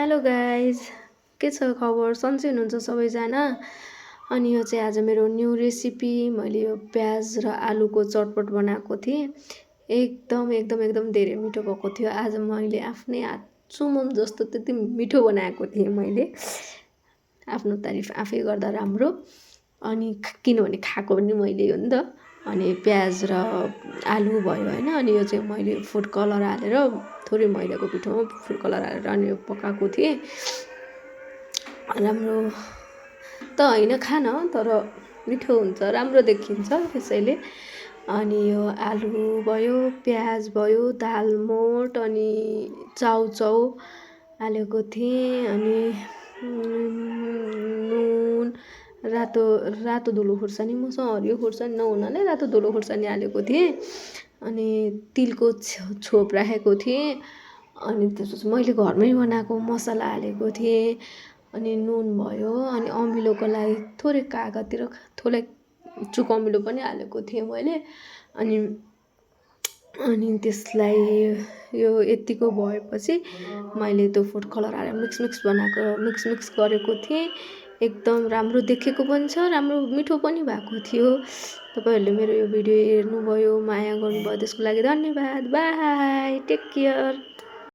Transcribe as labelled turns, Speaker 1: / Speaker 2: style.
Speaker 1: Hello guys, के छ खबर? सन्चै हुनुहुन्छ सबैजना? अनि यो चाहिँ आज मेरो न्यू रेसिपी। मैले यो प्याज र आलुको चटपट बनाएको थिएँ। एकदम एकदम एकदम धेरै मिठो भएको थियो। आज मैले आफ्नै हात चुमुम जस्तो त्यति मिठो बनाएको थिएँ। मैले आफ्नो तारिफ आफै गर्दा राम्रो। अनि किनभने खाएको पनि मैले हो नि त। अनि प्याज र आलु भयो होइन। अनि यो चाहिँ मैले फुड कलर हालेर थोरै मैदाको पिठोमा फुड कलर हालेर अनि यो पकाएको थिएँ। राम्रो त होइन खान, तर मिठो हुन्छ, राम्रो देखिन्छ त्यसैले। अनि यो आलु भयो, प्याज भयो, दालमोठ अनि चाउचाउ हालेको थिएँ। अनि नुन, रातो धुलो खुर्सानी, मसँग हरियो खुर्सानी नहुनाले रातो धुलो खुर्सानी हालेको थिएँ। अनि तिलको छोप राखेको थिएँ। अनि त्यसपछि मैले घरमै बनाएको मसला हालेको थिएँ। अनि नुन भयो। अनि अमिलोको लागि थोरै कागजतिर थोरै चुक अमिलो पनि हालेको थिएँ मैले। अनि त्यसलाई यो यतिको भएपछि मैले त्यो फुड कलर हालेर मिक्स गरेको थिएँ। एकदम राम्रो देखेको पनि छ, राम्रो मिठो पनि भएको थियो। तपाईँहरूले मेरो यो भिडियो हेर्नुभयो, माया गर्नुभयो, त्यसको लागि धन्यवाद। Bye, take care.